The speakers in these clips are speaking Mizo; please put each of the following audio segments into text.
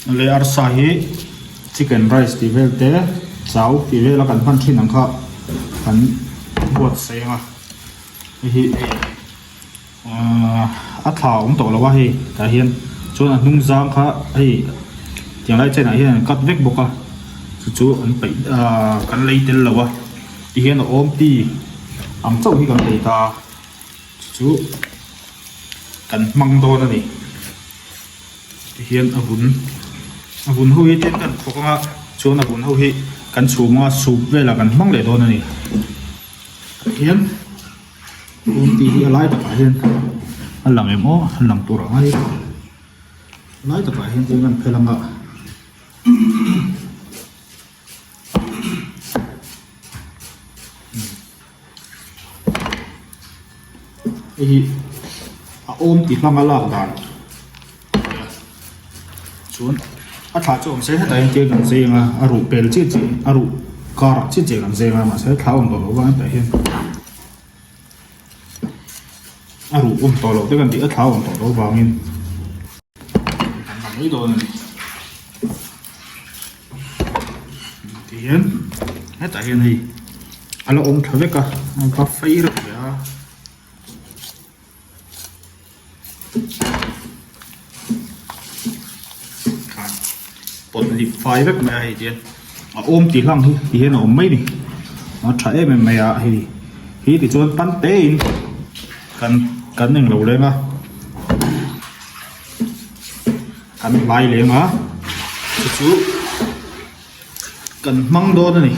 Leh arsa hi chicken rice tih vel te chau tih vel a kan hman thin ang kha kan buatsaih ang a hei hi ahh a thla a awm tawh lo a hei tah hian chuan a hnung zang kha hei tiang lai chenah hian an cut vek bawk a chu chu an peih ahh kan lei tel lo a tihian a awm pi ang chauh hi kan lei ta a chu chu kan hmang dawn a ni. Tihian a vun a vun ho hi tlem kan thawk anga chuan a vun ho hi kan chhum anga soup velah kan hmang leh dawn a ni tihian tun tih hi a lai takah hian a lang em aw a lang tur ang a hei a lai takah hian tlem kan phel anga. Hei hi a awm tih hmanga lak dan chuan a thla chu awm se hetah hian tlem kan zai ang a a ruh pel chiah chiah a ruh karah chiah chiah kan zai ang a mahse thla awm tawh loh avangin hetah hian a ruh awm tawh loh te kan tih a thla awm tawh loh avangin kan la mai dawn a ni. Tihian hetah hian hei a la awm tha vek a a va fei reuh hle a khan pawt lip fai vek mai a hei tihian a awm tih hlang hi tihian a awm mai a ni a tha em em mai a hei hi tichuan pan te in kan kan englo leng a. Kan hlai leng a chu chu kan hmang dawn a ni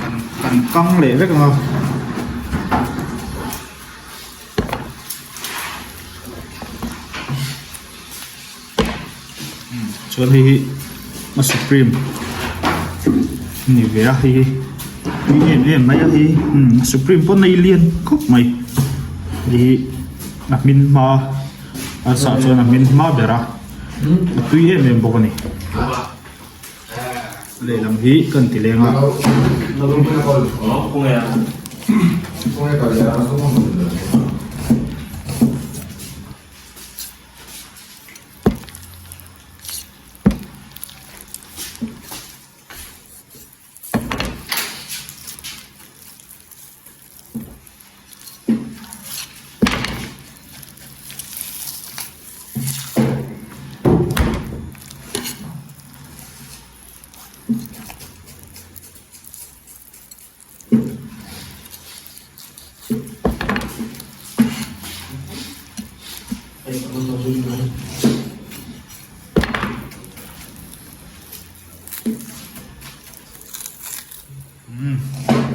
kan kan kang leh vek ang a chuan hei hi a supreme a ni ve a hei hi tui em em mai a hei hi supreme pawh nei lian khawp mai hei hi a hmin hma a sah chuan a hmin hma ber a a tui em em bawk a ni lehlam hi kan ti leng a.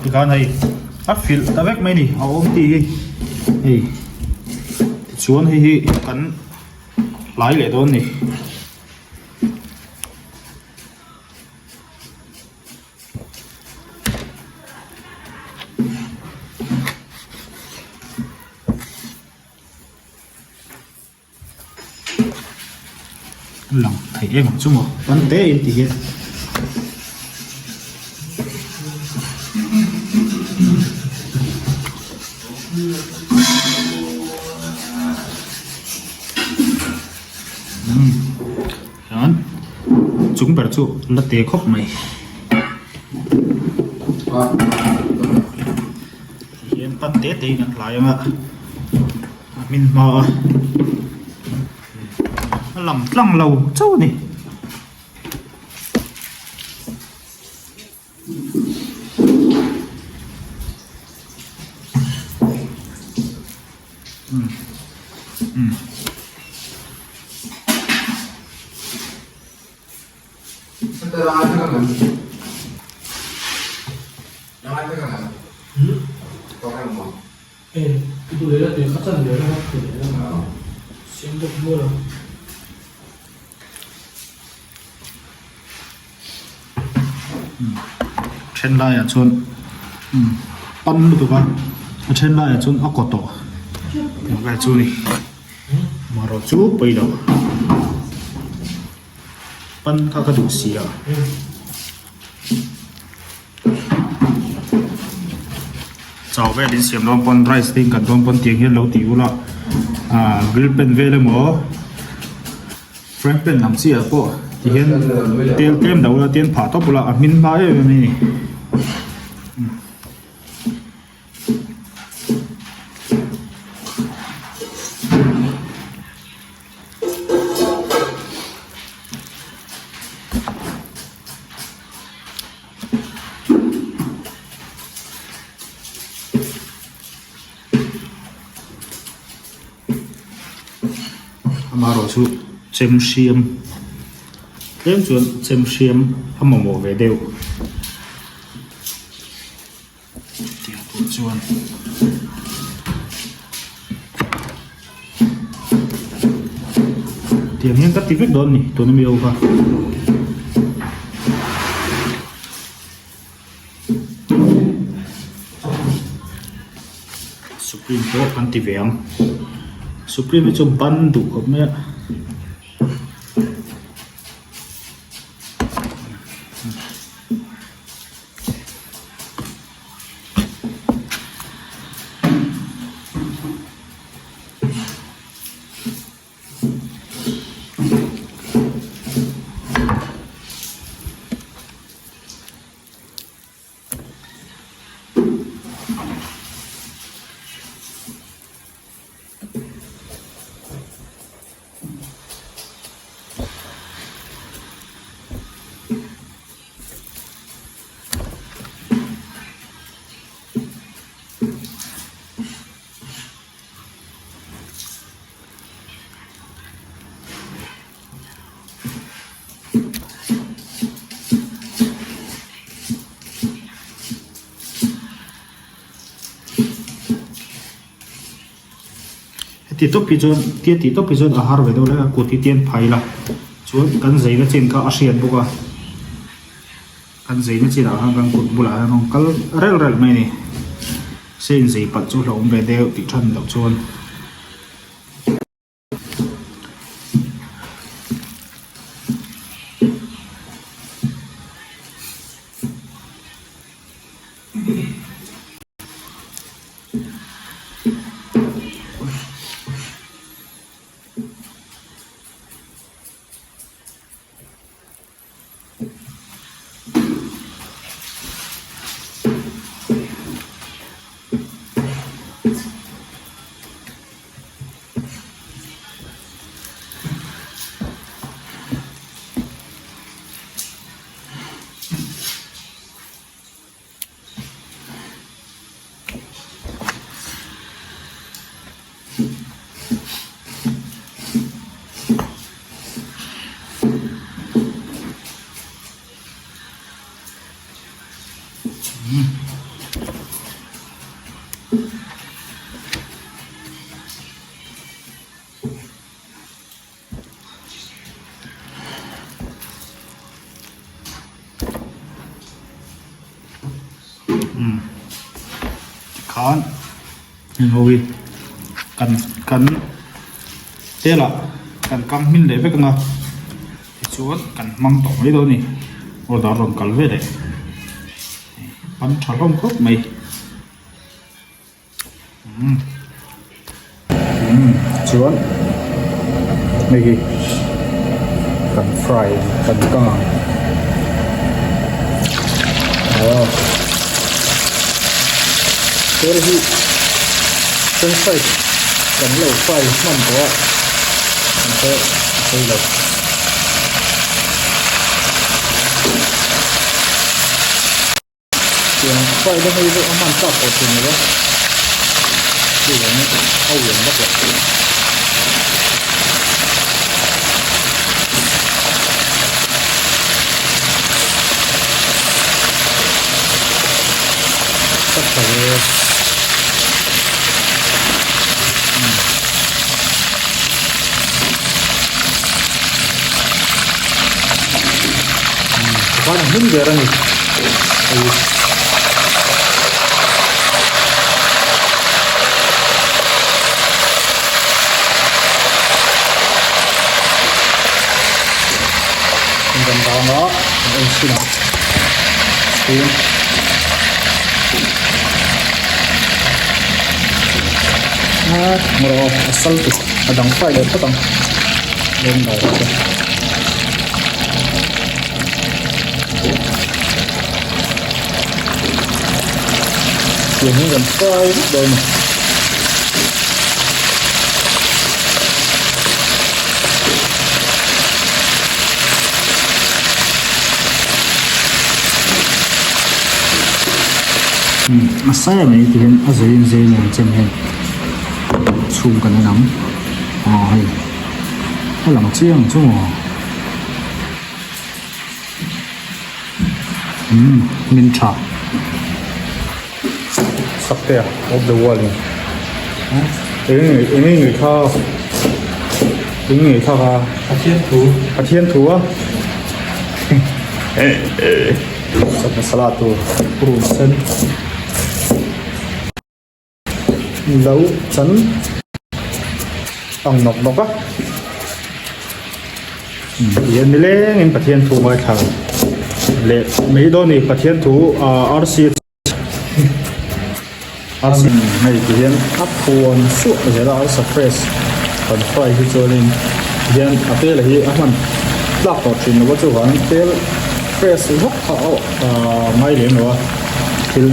Tikhan hei a filh ta vek mai a ni a awm tih hi hei tichuan hei hi kan hlai leh dawn a ni. Lang thei em ang chu maw pan te in ti hian. Chuan chung ber chu la te khawp mai. Tihian pan te te in an hlai ang a a hmin hma a a lang tlang lo chauh a ni. Then laiah chuan pan lutuk a a then laiah chuan a kaw tawh tih vel chu a ni marawh chu pawi lo pan kha ka duh si a. Chau vel in siam dawn pawn rice te in kan dawn pawn tiang hian lo tih ula ah grill pan vel emaw. Frying pan ang chi ah pawh ti hian tel tlem deuh ula tian phah tawp ula a hmin hma em em a ni. Amaherawh chu chem hriam tlem chuan chem hriam a mamawh ve deuh tiang tur chuan tiang hian ka ti vek dawn a ni tuna mi ho kha. Supreme pawh kan ti ve ang supreme hi chu ban duh khawp mai a. Heti tawp hi chuan tia tih tawp hi chuan a har ve deuh hlek a kut hi tian phai ila chuan kan zeina chin kha a hriat bawk a kan zeina chinah khan kan kut bulah hian rawn kal rel rel mai a ni se inzei palh chu hlauhawm ve deuh tih than loh chuan. Tikhan heng ho hi kan kan telah kan kang hmin leh vek ang a tichuan kan hmang tawh mai dawn a ni order rawn kal ve leh pan tha hlawm khawp mai. Chuan hei hi kan fry kan kang ang aw tel hi french fries kan lo fry hman tawh a mahse a pawi lo. Tiang fry na hei deuh a hman tlak tawh thin lo a chuvangin a uan vak loh. Ka tha ve. Tikhan a hlim ber a ni hei kan dang a kan en chhin ang chhung a a sal tuk a dang fai leh phawt ang. Blender te. Tiang hi kan fry vek dawn a ni. A sai mai ti hian a zeiin zei nen chem hian chhung kan en ang aw hei a lang chiang chu maw umm min tha sakte a of the wall in eng eng nge kha eng nge kha kha Pathian thu Pathian thu a Chawt masala tur purun sen lo chan ang nawk nawk a tihian nilengin Pathian thu ngaithla leh mai dawn a ni Pathian thu ah arsi arsi hei tihian a phuan suah zel a arsa fresh kan fry hi chuanin tihian a tel hi a hman tlak tawh thin lo a chuvangin tel fresh vak kha a ngai lem lo a thil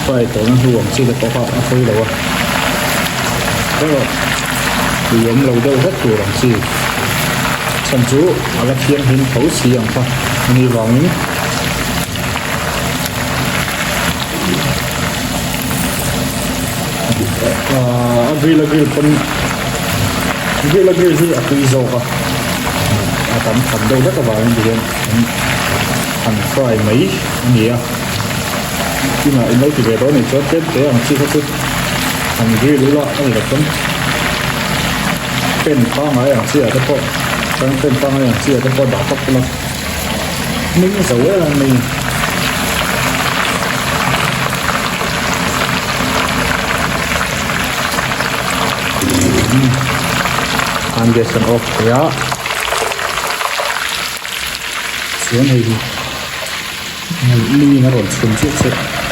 fry tawhna hnu ang chi te pawh kha a hawi lo a erawh tui awm lo deuh vek tur ang chi chhan chu a la thianghlim tho si ang kha a nih vangin. A grill a grill pawn grill a grill hi a tui zawk a a tam tham deuh hlek avangin tihian an han fry mai a ni a inah in lo ti ve dawn anih chuan tlem te ang chi kha chu han grill ula a ni lo chuan pen pangngai ang chi ah te pawh chuan pen pangngai ang chi ah te pawh dah tawp ula. Hming zo em em mai ni. An gas an off thei a. Chuan hei hi mi in a rawn chhun chiah chiah.